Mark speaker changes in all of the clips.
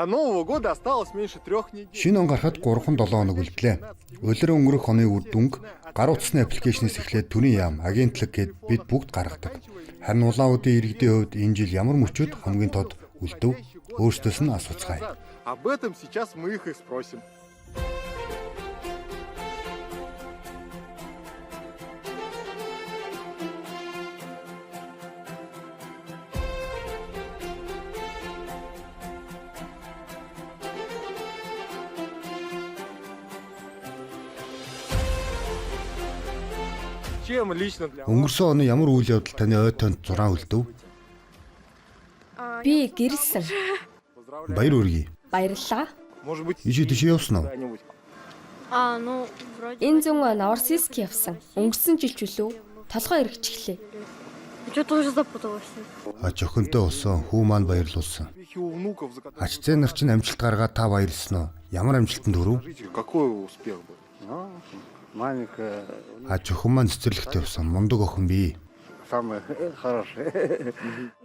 Speaker 1: До Нового года осталось меньше 3 недель.
Speaker 2: Шинэ он гарахад 3-7 хоног үлдлээ. Улиран өнгөрөх оны үр дүнг гар утасны application ээс эхлээд төрийн яам, агентлаг гээд бид бүгд гаргадаг. Харин Улаан-Удэний иргэдийн хувьд энэ жил ямар мөчүүд хамгийн тод үлдэв? Өөрсдөөс нь асууцгаая.
Speaker 1: Об этом сейчас мы их и спросим. Чем лично для вас
Speaker 2: Өнгөрсөн оны ямар үйл явдал таны ой тойнд зураа үлдэв?
Speaker 3: Би гэрэлсэн.
Speaker 2: Баяр хүргэе.
Speaker 3: Баярлалаа.
Speaker 1: Может быть,
Speaker 2: Ийшээ тийшээ явсан уу?
Speaker 1: куда-нибудь?
Speaker 4: А, ну, вроде.
Speaker 3: Энэ зүүн Новороссийск явсан. Өнгөрсөн жил ч үлээ. Толгой эргэчихлээ.
Speaker 4: Что-то уже запуталась.
Speaker 2: Аж охинтой болсон хүү маань баярлуулсан.
Speaker 1: Успехи у внуков, за которые
Speaker 2: Ач зээ нар чинь амжилт гаргаад та баярлсан уу? Ямар амжилтанд хүрв?
Speaker 1: Скажите, какой успех был?
Speaker 5: Ну, маленькая,
Speaker 2: Аж охин маань цэцэрлэгт явсан. Мундаг охин бий.
Speaker 5: самая хорошая.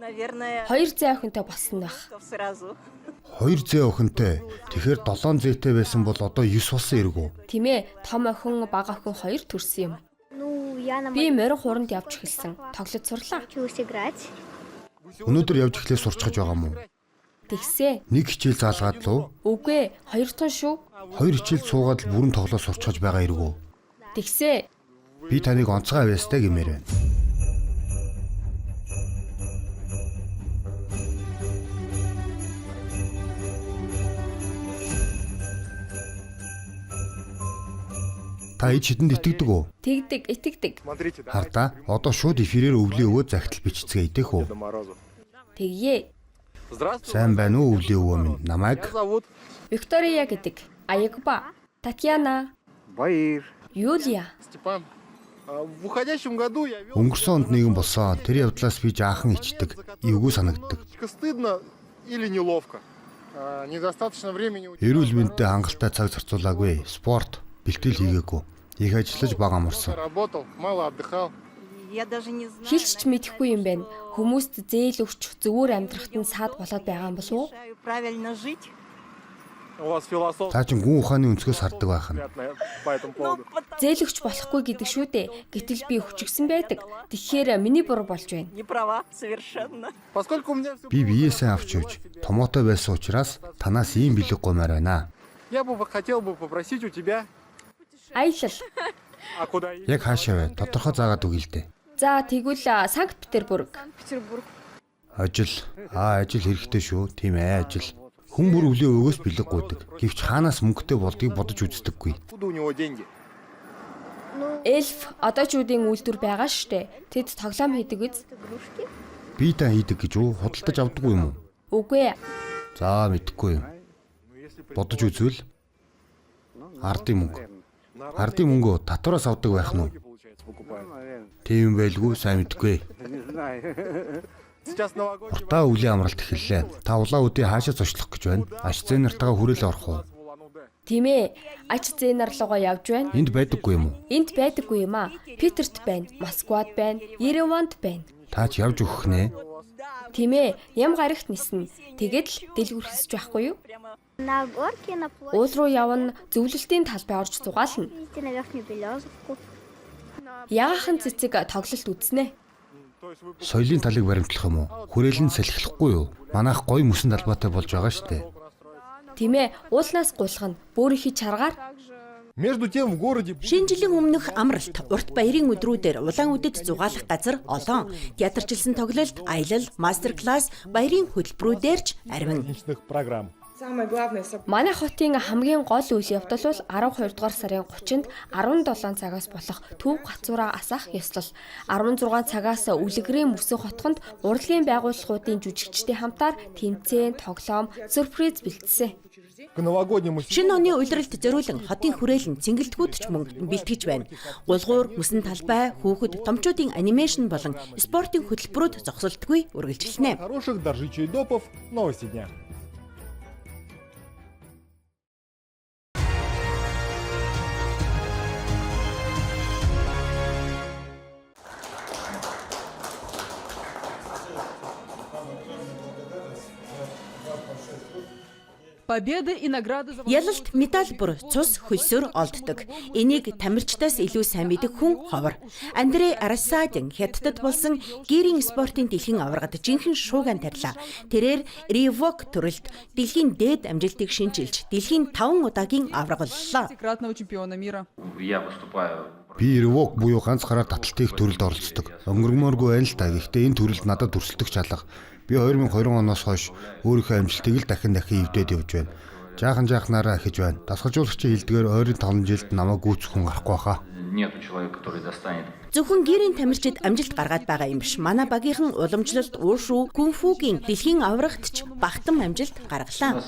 Speaker 6: Наверное,
Speaker 3: Хоёр зээ охинтой болсон байх.
Speaker 6: сразу.
Speaker 2: Хоёр зээ охинтой. Тэгэхээр 7 зээтэй байсан бол одоо 9 болсон эргүү.
Speaker 3: Тийм ээ, том охин, бага охин хоёр төрсөн юм.
Speaker 7: Ну, я на
Speaker 3: Би морин хуранд явж эхэлсэн. Тоглож сурлаа.
Speaker 7: научилась играть.
Speaker 2: Өнөөдөр явж эхлээ сурчхаж байгаа юм уу?
Speaker 3: Тэгсээ.
Speaker 2: Нэг хичээл заалгаад луу?
Speaker 3: Үгүй ээ, хоёр тун шүү.
Speaker 2: Хоёр хичээл суугаад л бүрэн тоглоо сурчхаж байгаа эргүү.
Speaker 3: Тэгсээ.
Speaker 2: Би таныг онцгой авьяастай гэмээр байна. Та ид шидэнд итгэдэг үү?
Speaker 3: Тэгдэг, итгэдэг.
Speaker 1: Смотрите, давайте
Speaker 2: Хардаа одоо шууд эфирээр өвлийн өвөө захидал бичцгээе дэх үү?
Speaker 1: Деду Морозу.
Speaker 3: Тэгье.
Speaker 1: Здравствуй.
Speaker 2: Сайн байна уу өвлийн өвөө минь? Намайг
Speaker 1: Меня зовут
Speaker 3: Виктория гэдэг. Аягба. Татьяна.
Speaker 5: Баяр.
Speaker 3: Юлия.
Speaker 1: Степан. В уходящем году я вел...
Speaker 2: өнгөрсөн онд нэгэн болсон. Тэр явдлаас би жаахан ичдэг. Эвгүй санагддаг.
Speaker 1: Немножечко стыдно или неловко.
Speaker 8: Недостаточно времени у
Speaker 2: Эрүүл мэндэд хангалттай цаг зарцуулаагүй. Спорт, бэлтгэл хийгээгүй. Их ажиллаж бага амарсан.
Speaker 8: работал, мало отдыхал.
Speaker 6: Я даже не знаю.
Speaker 3: Хэлж ч мэдэхгүй юм байна. Хүмүүст зээл өгч зөвөр амьдрахт нь саад болоод байгаа юм болов уу?
Speaker 6: Мешаю правильно жить.
Speaker 1: У вас философ
Speaker 2: Та чинь гүн ухааны өнцгөөс хардаг байх нь.
Speaker 1: по этому
Speaker 6: Ну,
Speaker 1: поводу.
Speaker 6: потому
Speaker 3: Зээл өгч болохгүй гэдэг шүү дээ. Гэтэл би өчгсөн байдаг. Тэгэхээр миний буруу болж байна.
Speaker 6: не права совершенно.
Speaker 1: Поскольку у меня все
Speaker 2: Би биеэ сайн авч явж томоотой байсан учраас танаас ийм бэлэг гуймаар байна.
Speaker 1: Я бы хотел бы попросить у тебя,
Speaker 3: Аялал.
Speaker 1: а куда именно?
Speaker 2: Яг хаашаа вэ? Тодорхой заагаад өгье л дээ.
Speaker 3: За тэгвэл Санкт Петербург.
Speaker 4: Петербург.
Speaker 2: Ажил. Аа, ажил хэрэгтэй шүү. Тийм ээ, ажил. Хүн бүр өвлийн өвгөөс бэлэг гуйдаг. Гэвч хаанаас мөнгөтэй болдгийг бодож үздэггүй.
Speaker 1: Откуда у него деньги?
Speaker 3: Эльф одоочуудын үйлдвэр байгаа штэ. Тэд тоглоом хийдэг биз?
Speaker 7: Игрушки.
Speaker 2: Би та хийдэг гэж үү? Худалдаж авдаггүй юм уу?
Speaker 3: Үгүй ээ.
Speaker 2: За, мэдэхгүй юм. Бодож үзвэл ардын мөнгө. Ардын мөнгөө татвараас авдаг байх нь уу?
Speaker 1: Получается, покупают.
Speaker 2: Тийм байлгүй сайн мэдэхгүй.
Speaker 5: Не знаю.
Speaker 1: Сейчас новогодний
Speaker 2: Уртаа өвлийн амралт эхэллээ. Та улаан үдийн хаашаа зочлох гэж байна? Аш зээ нартайгаа хүрээлэн орох уу?
Speaker 1: в Улан-Удэ.
Speaker 3: Тийм ээ. Ач зээнар руугаа явж байна.
Speaker 2: Энд байдаггүй юм уу?
Speaker 3: Энд байдаггүй юм аа. Питерт байна, Москвад байна, Ереванд байна.
Speaker 2: Та ч явж өгөх нэ.
Speaker 3: Тийм ээ. Ям гарагт ниснэ. Тэгээд л дэлгүр хэсэж байхгүй юу?
Speaker 6: Прямо
Speaker 7: На горке, на площади,
Speaker 3: Уул руу явна, зөвлөлтийн талбай орж зугаална.
Speaker 7: на Верхнюю Березовку.
Speaker 3: Ягахан цэцэг тоглолт үзнэ.
Speaker 1: То есть вы
Speaker 2: Соёлын талыг баримтлах юм уу? Хүрээлэн салхилахгүй юу? Манайх гоё мөсөн талбайтай болж байгаа штэ.
Speaker 3: Тийм ээ. Уулнаас гулгана. Бөөрийнхий чаргаар
Speaker 1: Между тем в городе
Speaker 9: Шинэ жилийн өмнөх амралт, урт баярын өдрүүдээр Улаан-Үдэд зугаалах газар олон. Театрчилсан тоглолт, аялал, мастер класс, баярын хөтөлбөрүүдээр ч арвин.
Speaker 1: программ.
Speaker 10: Самое главное событие
Speaker 3: Манай хотын хамгийн гол үйл явдал бол 12 дугаар сарын 30-нд 17 цагаас болох төв гацуураа асаах ёслол. 16 цагаас Үлгэрийн мөсөн хотхонд урлагийн байгууллагуудын жүжигчдийн хамтаар тэмцээн, тоглоом, сюрприз бэлдсэн.
Speaker 1: К новогоднему
Speaker 9: Шинэ оны улиралд зориулан хотын хүрээлэн цэнгэлтгүүд ч мөн бэлтгэж байна. Гулгуур, мөсөн талбай, хүүхэд, томчуудын анимашн болон спортын хөтөлбөрүүд зогсолтгүй үргэлжилнэ.
Speaker 1: хороших доржичей допов. Новости дня.
Speaker 10: Победы и награды за
Speaker 9: Ялалт медаль бүр цус хөлсөөр олддог. Энийг тамирчдаас илүү сайн мэдэх хүн ховор. Андрей Арасадин Хятадд болсон гэрийн спортын дэлхийн аваргад жинхэнэ шуугиан тарьлаа. Тэрээр ревок төрөлд дэлхийн дээд амжилтыг шинчилж дэлхийн 5 удаагийн аварга боллоо.
Speaker 10: Пятикратного чемпиона мира.
Speaker 11: Я выступаю
Speaker 2: Би ревок буюу ганц гараар таталт хийх төрөлд оролцдог. Өнгөрмөөргүй байна л та. Гэхдээ энэ төрөлд надад өрсөлдөх чалга. Би 2020 оноос хойш өөрийнхөө амжилтыг л дахин дахин эвдээд явж байна. Жаахан жаахнаараа ахиж байна. Дасгалжуулагчийн хэлдгээр ойрын 5 жилд намайг гүйцэх хүн гарахгүй байхаа.
Speaker 11: Нету человека, который достанет.
Speaker 9: Зөвхөн гэрийн тамирчид амжилт гаргаад байгаа юм биш. Манай багийнхан уламжлалт уушүү, кунфугийн дэлхийн аваргад ч багтан амжилт гаргалаа.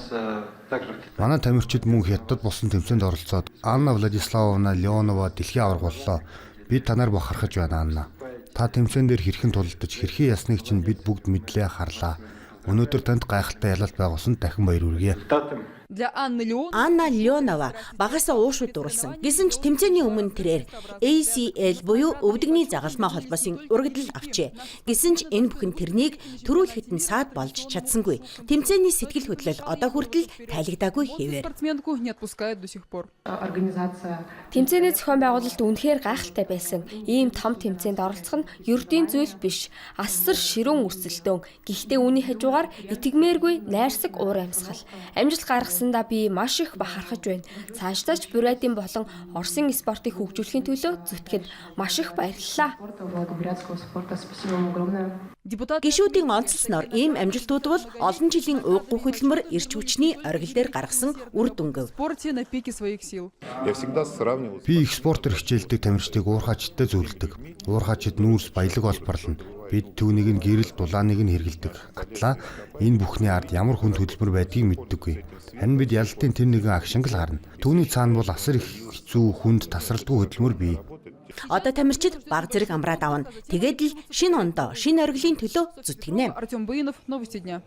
Speaker 2: Манай тамирчид мөн Хятадд болсон тэмцээнд оролцоод Анна Владиславовна Леонова дэлхийн аварга боллоо. Би танаар бахархаж байна, Анна. Та тэмцээн дээр хэрхэн тулалдаж, хэрхэн ясныг чинь бид бүгд мэдлээ, харлаа. Өнөөдөр танд гайхалтай ялалт байгуулсанд дахин баяр хүргье.
Speaker 10: Для Анны Леон
Speaker 9: Анна Леонова багасаа уушууд дурлсан. Гэсэн ч тэмцээний өмнө тэрээр ACL буюу өвдөгний загалмай холбоосын урагдлал авчээ. Гэсэн ч энэ бүхэн тэрнийг төрүүлэхэд нь саад болж чадсангүй. Тэмцээний сэтгэл хөдлөл одоо хүртэл тайлагдаагүй хэвээр.
Speaker 10: спортсменку не отпускает до сих пор.
Speaker 12: Организация
Speaker 3: Тэмцээний зохион байгуулалт үнэхээр гайхалтай байсан. Ийм том тэмцээнд оролцох нь ердийн зүйл биш. Асар ширүүн өрсөлдөөн. Гэхдээ үүний хажуугаар итгэмээргүй найрсаг уур амьсгал. Амжилт гаргасандаа би маш их бахархаж байна. Цаашдаа ч Бурятын болон Оросын спортыг хөгжүүлэхийн төлөө зүтгэхэд маш их баярлалаа.
Speaker 12: спорта, блага бурятского спорта. Спасибо вам огромное.
Speaker 10: Депутат
Speaker 9: Гишүүдийн онцлсноор ийм амжилтууд бол олон жилийн ууггүй хөдөлмөр, эрч хүчний оргил дээр гаргасан үр дүнгэв.
Speaker 10: в спорте на пике своих сил.
Speaker 8: Я всегда сравнивал.
Speaker 2: Би их спортоор хичээлдэг тамирчдыг уурхаачтай зөвлөдөг. Уурхаачид нүүрс баялаг олборлоно. Бид түүнийг нь гэрэл дулааныг нь хэрэглэдэг. Атлаа энэ бүхний ард ямар хүнд хөдөлмөр байдгийг мэддэггүй. Харин бид ялалтын тэр нэгэн агшинг л гарна. Түүний цаана бол асар их хэцүү хүнд тасралтгүй хөдөлмөр бий.
Speaker 9: Одоо тамирчид баг зэрэг амраад авна. Тэгээд л шинэ ондоо, шинэ оргилын төлөө зүтгэнэ.
Speaker 10: Артем Быинов, Новости дня.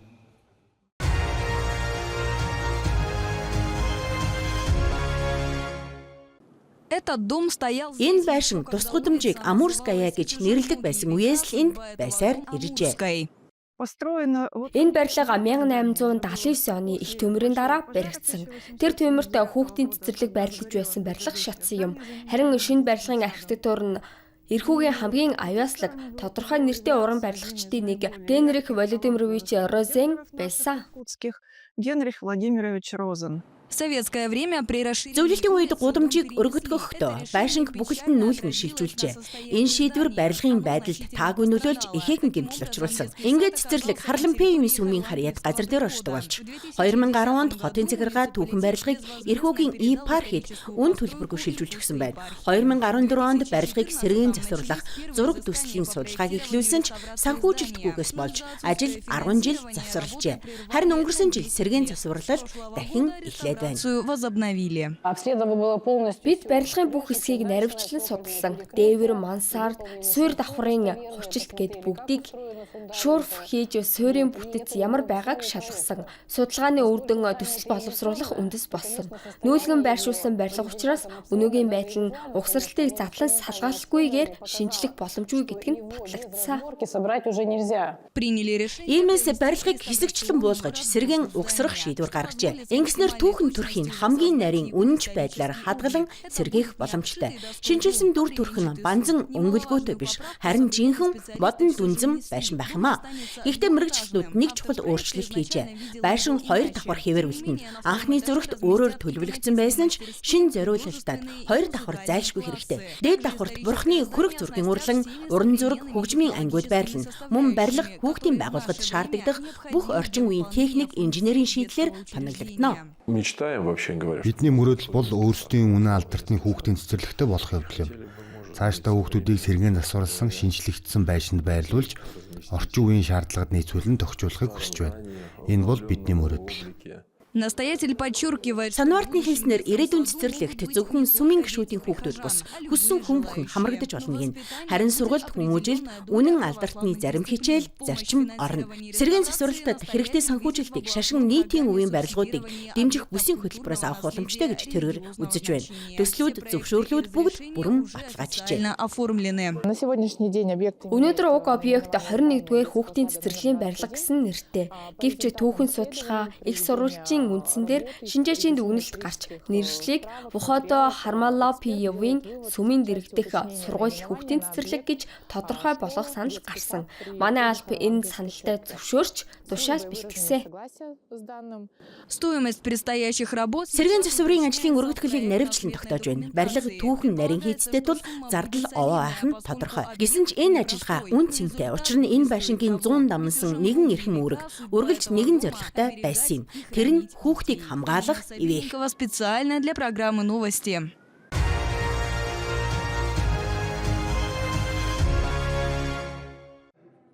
Speaker 13: Этот дом стоял
Speaker 9: Энэ байшин тус гудамжийг Амурская гэж нэрлэдэг байсан үеэс л энд байсаар иржээ.
Speaker 12: Построено вот
Speaker 3: Энэ барилга 1879 оны их төмрийн дараа баригдсан. Тэр төмөрт хүүхдийн цэцэрлэг байрлаж байсан барилга шатсан юм. Харин шинэ барилгын архитектур нь Эрхүүгийн хамгийн авьяаслаг тодорхой нэртэй уран барилгачдын нэг Генрих Владимирович Розен байсан.
Speaker 12: Иркутских Генрих Владимирович Розен.
Speaker 13: В советское время при расширении
Speaker 9: Зөвлөлтийн үед гудамжийг өргөтгөхдөө байшинг бүхэлд нь нүүлгэн шилжүүлжээ. Энэ шийдвэр барилгын байдалд таагүй нөлөөлж ихээхэн гэмтэл учруулсан. Ингээд цэцэрлэг Харлампиевийн сүмийн харьяат газар дээр оршдог болж 2010 онд хотын захиргаа түүхэн барилгыг Эрхүүгийн епархид үн төлбөргүй шилжүүлж өгсөн байна. 2014 онд барилгыг сэргээн засварлах зураг төслийн судалгааг эхлүүлсэн ч санхүүжилтгүйгээс болж ажил 10 жил завсарлажээ. Харин өнгөрсөн жил сэргээн засварлалт дахин эхлээд байна.
Speaker 13: возобновили.
Speaker 3: Бид барилгын бүх хэсгийг наривчлан судалсан. Дээвэр, мансард, суурь давхрын хурчилт гээд бүгдийг шуурф хийж суурийн бүтэц ямар байгааг шалгасан. Судалгааны үр дүн төсөл боловсруулах үндэс болсон. Нүүлгэн байршуулсан барилга учраас өнөөгийн байдал нь угсралтыг задлан салгаалгүйгээр шинжлэх боломжгүй гэдг нь батлагдсан.
Speaker 13: Приняли решение.
Speaker 9: Иймээс барилгыг хэсэгчлэн буулгаж сэргээн угсрах шийдвэр гаргажээ. Ингэснээр түүхэн төрхийн хамгийн нарийн үнэнч байдлаар хадгалан сэргээх боломжтой. Шинэчилсэн дүр төрх нь банзан өнгөлгөөтэй биш, харин жинхэнэ модон дүнзэн байшин байх юм а. Гэхдээ мэргэжилтнүүд нэг чухал өөрчлөлт хийжээ. Байшин хоёр давхар хэвээр үлдэнэ. Анхны зурагт өөрөөр төлөвлөгдсөн байсан ч шинэ зориулалтад хоёр давхар зайлшгүй хэрэгтэй. Дээд давхарт бурхны хөрөг зургийн урлан, уран зураг, хөгжмийн ангиуд байрлана. Мөн барилга хүүхдийн байгууллагад шаардагдах бүх орчин үеийн техник, инженерийн шийдлээр тоноглогдоно.
Speaker 14: Мечтаем, вообще говоря.
Speaker 2: Бидний мөрөөдөл бол өөрсдийн үнэн алдартны хүүхдийн цэцэрлэгтэй болох явдал юм. Цаашдаа хүүхдүүдийг сэргээн засварласан, шинжлэгдсэн байшинд байрлуулж орчин үеийн шаардлагад нийцүүлэн тохижуулахыг хүсэж байна. Энэ бол бидний мөрөөдөл.
Speaker 13: Настоятель подчеркивает,
Speaker 9: Санвартны хэлснээр ирээдүйн цэцэрлэгт зөвхөн сүмийн гишүүдийн хүүхдүүд бус хүссэн хүн бүхэн хамрагдаж болно гэнэ. Харин сургалт хүмүүжилд үнэн алдартны зарим хичээл зарчим орно. Сэргээн засварлалтад хэрэгтэй санхүүжилтийг шашин нийтийн үеийн барилгуудыг дэмжих бүсийн хөтөлбөрөөс авах боломжтой гэж тэрээр үзэж байна. Төслүүд, зөвшөөрлүүд бүгд бүрэн баталгаажжээ.
Speaker 13: оформлены.
Speaker 12: На сегодняшний день объекты
Speaker 3: Өнөөдөр уг объект 21-р хүүхдийн цэцэрлэгийн барилга гэсэн нэртэй. Гэвч түүхэн судалгаа, их сурвалжийн ёслолын үндсэн дээр шинжээчийн дүгнэлт гарч нэршлиг Вуходо Хармалапиевын сүмийн дэргэдэх сургууль хүүхдийн цэцэрлэг гэж тодорхой болгох санал гарсан. Манай алба энэ саналтай зөвшөөрч тушаал бэлтгэсэн.
Speaker 13: Стоимость предстоящих работ
Speaker 9: Сэргээн засварын ажлын өргөтгөлийг наривчлан тогтоож байна. Барилга түүхэн нарийн хийцтэй тул зардал овоо байх нь тодорхой. Гэсэн ч энэ ажиллагаа үн цэнтэй. Учир нь энэ байшингийн 100 дамнасан нэгэн эрхэм үүрэг үргэлж нэгэн зорилготой байсан юм. Тэр нь хүүхдийг хамгаалах, ивээх.
Speaker 13: Специально для программы «Новости».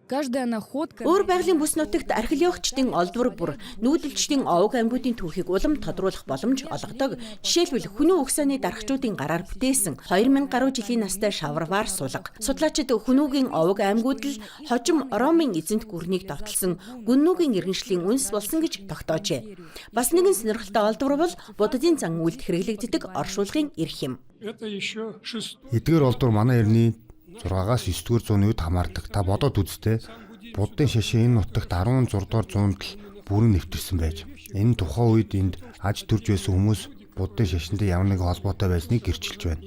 Speaker 13: Каждая находка
Speaker 9: Өөр байгалийн бүс нутагт археологчдын олдвор бүр нүүдэлчдийн овог аймагуудын түүхийг улам тодруулах боломж олгодог. Жишээлбэл хүнүү угсааны дархчуудын гараар бүтээсэн 2000 гаруй жилийн настай шаварвар сулга. Судлаачид хүнүүгийн овог аймагуд л хожим Ромын эзэнт гүрнийг довтолсон гүннүүгийн иргэншлийн үнс болсон гэж тогтоожээ. Бас нэгэн сонирхолтой олдвор бол Буддын зан үйлд хэрэглэгддэг оршуулгын эрх юм.
Speaker 2: Эдгээр олдвор манай эртний 6-аас 9-р зууны үед хамаардаг. Та бодоод үзтээ. Буддын шашин энэ нутагт 16 дугаар зуунд л бүрэн нэвтэрсэн байж. Энэ тухайн үед энд аж төрж байсан хүмүүс Буддын шашинтай ямар нэгэн холбоотой байсныг гэрчилж байна.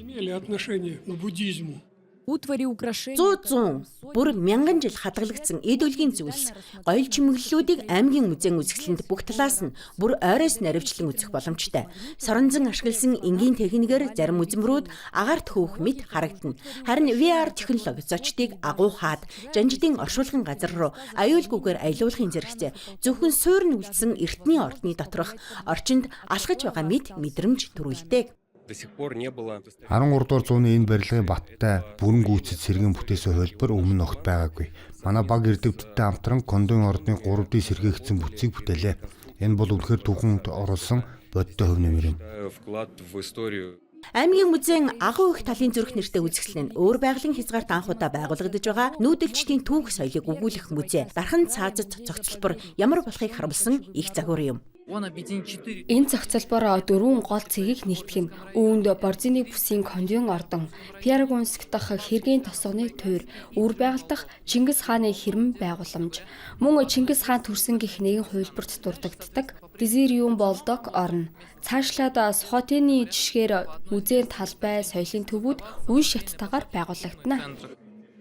Speaker 13: Утвари украшения.
Speaker 9: Зуу зуун бүр мянган жил хадгалагдсан эд өлгийн зүйлс гоёл чимэглэлүүдийг аймгийн музейн үзэсгэлэнд бүх талаас нь бүр ойроос наривчлан үзэх боломжтой. Соронзон ашигласан энгийн техникээр зарим үзмрүүд агаарт хөөх мэт харагдана. Харин VR технологи зочдыг агуу хаад жанжидын оршуулгын газар руу аюулгүйгээр аялуулахын зэрэгцээ зөвхөн суурь нь үлдсэн эртний ордны доторх орчинд алхаж байгаа мэт мэдрэмж төрүүлдэг.
Speaker 14: До сих пор не было
Speaker 2: 13 дугаар зууны энэ барилгын баттай бүрэн гүйцэд сэргээн бүтээсэн хувилбар өмнө нь огт байгаагүй. Манай баг эрдэмтдтэй хамтран Кондын ордны 3D сэргээгдсэн бүтцийг бүтээлээ. Энэ бол үнэхээр түүхэнд оруулсан бодиттой хувь нэмэр юм.
Speaker 14: Вклад в историю.
Speaker 9: Аймгийн музейн агуу их талын зүрх нэртэй үзэсгэлэн нь өөр байгалийн хязгаарт анх удаа байгуулагдаж байгаа нүүдэлчдийн түүх соёлыг өгүүлэх музей. Дархан цаазат цогцлбор ямар болохыг харуулсан их загвар юм.
Speaker 3: Энэ зохицолбоор дөрвөн гол цэгийг нэгтгэх нь үүнд Борзины бүсийн Кондион ордон, Пьергунск дахь хэргийн тосгоны туйр, үр байгаль дахь Чингис хааны хэрмэн байгууламж, мөн Чингис хаан төрсөн гэх нэгэн хувилбарт дурддагддаг Дезириум Болдог орно. Цаашлаад Сухотины жишгээр музейн талбай, соёлын төвүүд үе шаттайгаар байгуулагдана.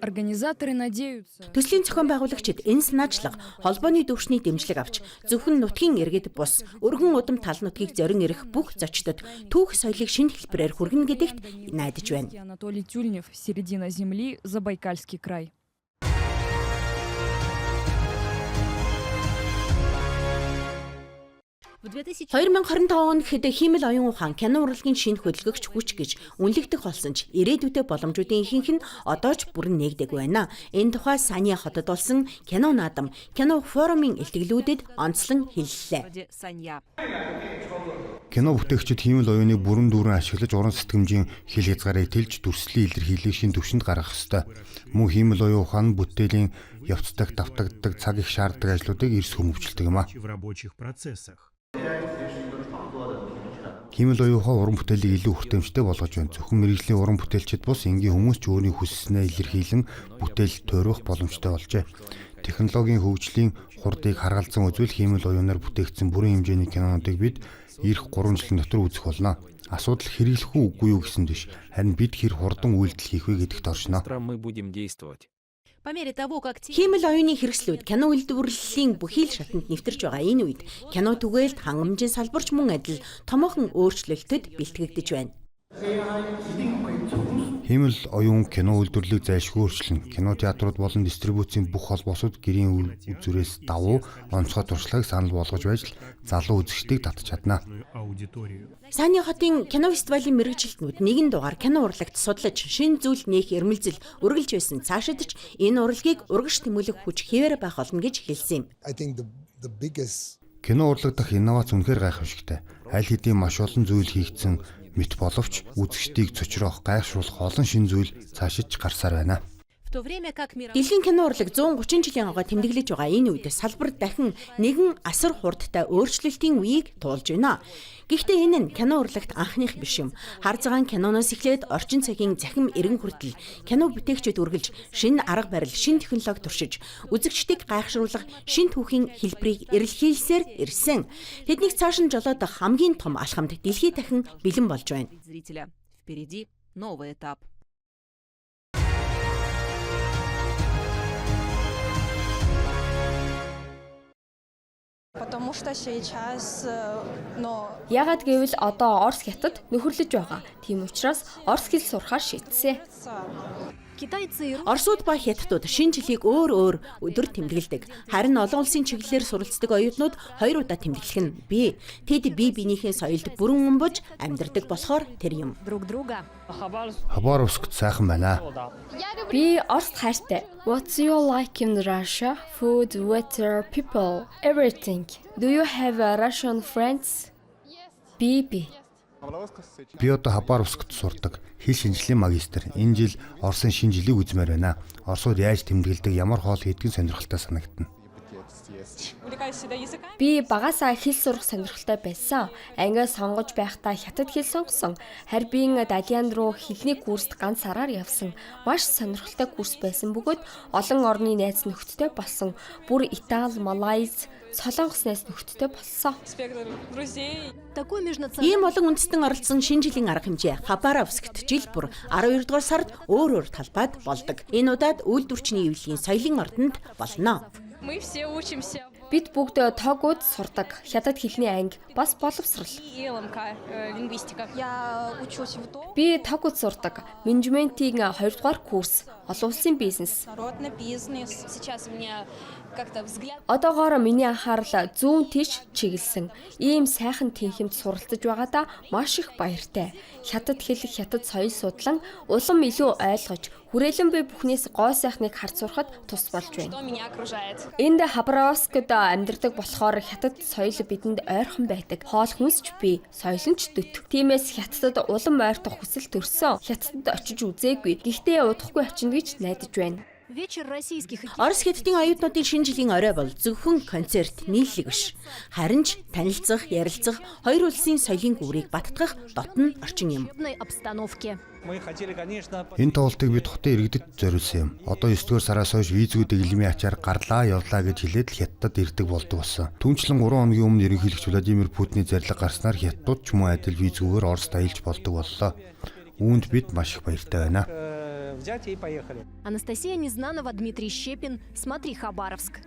Speaker 13: Организаторы надеются.
Speaker 9: Төслийн зохион байгуулагчид энэ санаачлага холбооны төвшний дэмжлэг авч зөвхөн нутгийн иргэд бус өргөн удам тал нутгийг зорин ирэх бүх зочдод түүх соёлыг шинэ хэлбэрээр хүргэнэ гэдэгт найдаж байна.
Speaker 13: Анатолий Тюльнев, Середина земли, Забайкальский край.
Speaker 9: В 2025 он гэхэд хиймэл оюун ухаан кино урлагийн шинэ хөдөлгөгч хүч гэж үнэлэгдэх болсон ч ирээдүйдээ боломжуудын ихэнх нь одоо ч бүрэн нээгдээгүй байна. Энэ тухай Санья хотод болсон кино наадам, кино форумын илтгэлүүдэд онцлон хэллээ.
Speaker 2: Кино бүтээгчид хиймэл оюуныг бүрэн дүүрэн ашиглаж уран сэтгэмжийн хил хязгаарыг тэлж дүрслийн илэрхийллийг шинэ түвшинд гаргах ёстой. Мөн хиймэл оюун ухаан нь бүтээлийн явцдах, давтагддаг, цаг их шаарддаг ажлуудыг эрс хүмүүжүүлдэг юм а.
Speaker 15: В рабочих процессах.
Speaker 2: Хиймэл оюун ухаан уран бүтээлийг илүү хүртээмжтэй болгож байна. Зөвхөн мэргэжлийн уран бүтээлчид бус энгийн хүмүүс ч өөрийн хүсснээ илэрхийлэн бүтээл туурвах боломжтой болжээ. Технологийн хөгжлийн хурдыг харгалзан үзвэл хиймэл оюунаар бүтээгдсэн бүрэн хэмжээний кинонуудыг бид ирэх 3 жилийн дотор үзэх болно. Асуудал хэрэглэх үү үгүй юу гэсэн биш. Харин бид хэр хурдан үйлдэл хийх вэ гэдэгт оршино.
Speaker 14: Мы будем действовать.
Speaker 9: Хиймэл оюуны хэрэгслүүд кино үйлдвэрлэлийн бүхий л шатанд нэвтэрч байгаа энэ үед кино түгээлт хангамжийн салбарч мөн адил томоохон өөрчлөлтөд бэлтгэгдэж байна.
Speaker 2: Хиймэл оюун кино үйлдвэрлэлийг зайлшгүй өөрчилнө. Кино театрууд болон дистрибьюцийн бүх холбоосууд гэрийн үзүүрээс давуу онцгой туршлагыг санал болгож байж л залуу үзэгчдийг татаж чадна.
Speaker 15: Аудиторию.
Speaker 9: Санья хотын кино фестивалийн мэргэжилтнүүд нэгэн дугаар кино урлагт судлаж шинэ зүйл нээх эрмэлзэл үргэлж байсан. Цаашид ч энэ урлагийг урагш тэмүүлэх хүч хэвээр байх болно гэж хэлсэн юм.
Speaker 2: Кино урлаг дахь инновац үнэхээр гайхамшигтай. Аль хэдийн маш олон зүйл хийгдсэн мэт боловч үзэгчдийг цочроох, гайхшруулах олон шинэ зүйл цаашид ч гарсаар байна.
Speaker 9: Дэлхийн кино урлаг 130 жилийн агаа тэмдэглэж байгаа энэ үед салбар дахин нэгэн асар хурдтай өөрчлөлтийн үеийг туулж байна. Гэхдээ энэ нь кино урлагт анхных биш юм. Хар цагаан киноноос эхлээд орчин цагийн захим эргэн хүртэл кино бүтээгчид үргэлж шинэ арга барил, шинэ технологи туршиж, үзэгчдийг гайхшруулах шинэ түүхийн хэлбэрийг эрэлхийлсээр ирсэн. Тэднийг цааш нь жолоодох хамгийн том алхамд дэлхий дахин бэлэн болж байна.
Speaker 16: Впереди новый этап.
Speaker 12: Потому что сейчас, но
Speaker 3: Яагаад гэвэл одоо Орос хятад нөхөрлөж байгаа. Тийм учраас орос хэл сурахаар шийдсэн.
Speaker 9: Оросууд ба хятадууд шинэ жилийг өөр өөр өдөр тэмдэглэдэг. Харин олон улсын чиглэлээр суралцдаг оюутнууд хоёр удаа тэмдэглэх нь бий. Тэд бие биенийхээ соёлд бүрэн умбаж амьдардаг болохоор тэр юм.
Speaker 16: Друг друга.
Speaker 2: Хабаровскт сайхан байна.
Speaker 3: Би Оросд хайртай. What do you like in Russia? Food, weather, people, everything. Do you have a Russian friends? Би.
Speaker 2: Би одоо Хабаровскт сурдаг. Хэл шинжлэлийн магистр. Энэ жил Оросын шинэ жилийг үзмээр байна. Оросууд яаж тэмдэглэдэг, ямар хоол хийдэг нь сонирхолтой санагдана.
Speaker 3: Би багасаа хэл сурах сонирхолтой байсан. Ангиа сонгож байхдаа хятад хэл сонгосон. Харбин Далиан руу хэлний курст ганц сараар явсан. Маш сонирхолтой курс байсан бөгөөд олон орны найз нөхдөдтэй болсон. Бүр Итали, Малайз, Солонгос найз нөхдөдтэй болсон.
Speaker 9: Ийм олон үндэстэн оролцсон шинэ жилийн арга хэмжээ Хабаровскт жил бүр 12 дугаар сард өөр өөр талбайд болдог. Энэ удаад үйлдвэрчний эвлэлийн соёлын ордонд болно.
Speaker 4: Мы все учимся.
Speaker 3: Бид бүгд тогууд сурдаг. Хятад хэлний анги бас боловсрал.
Speaker 4: И ЛМК, лингвистика.
Speaker 12: Я учусь в ДО.
Speaker 3: Би тогууд сурдаг. Менежментийн 2 дугаар курс, олон улсын бизнес.
Speaker 12: Народный бизнес.
Speaker 4: Сейчас у меня как-то взгляд.
Speaker 3: Одоогоор миний анхаарал зүүн тийш чиглэсэн. Ийм сайхан тэнхимд суралцаж байгаадаа маш их баяртай. Хятад хэл, хятад соёл судлан улам илүү ойлгож, хүрээлэн буй бүхнээс гоо сайхныг харж сурахад тус болж байна.
Speaker 4: Что меня окружает.
Speaker 3: Энд Хабаровскд амьдардаг болохоор хятад соёл бидэнд ойрхон байдаг. Хоол хүнс ч бий, соёл нь ч дөт. Тиймээс хятадд улам ойртох хүсэл төрсөн. Хятадд очиж үзээгүй. Гэхдээ удахгүй очино гэж найдаж байна.
Speaker 16: Вечер российских
Speaker 9: Орос хятадын оюутнуудын шинэ жилийн орой бол зөвхөн концерт, нийллэг биш. Харин ч танилцах, ярилцах, хоёр улсын соёлын гүрийг баттгах дотно орчин юм.
Speaker 16: обстановке.
Speaker 2: Энэ тоглолтыг бид хотын иргэдэд зориулсан юм. Одоо 9 дугаар сараас хойш визгүй дэглэмийн ачаар гарлаа, явлаа гэж хэлээд л хятадд ирдэг болдог болсон. Түүнчлэн 3 хоногийн өмнө ерөнхийлөгч Владимир Путиний зарлага гарснаар хятадууд ч мөн адил визгүйгээр Орост аялж болдог боллоо. Үүнд бид маш их баяртай байна.
Speaker 16: Анастасия Незнанова, Дмитрий Щепин. Смотри, Хабаровск.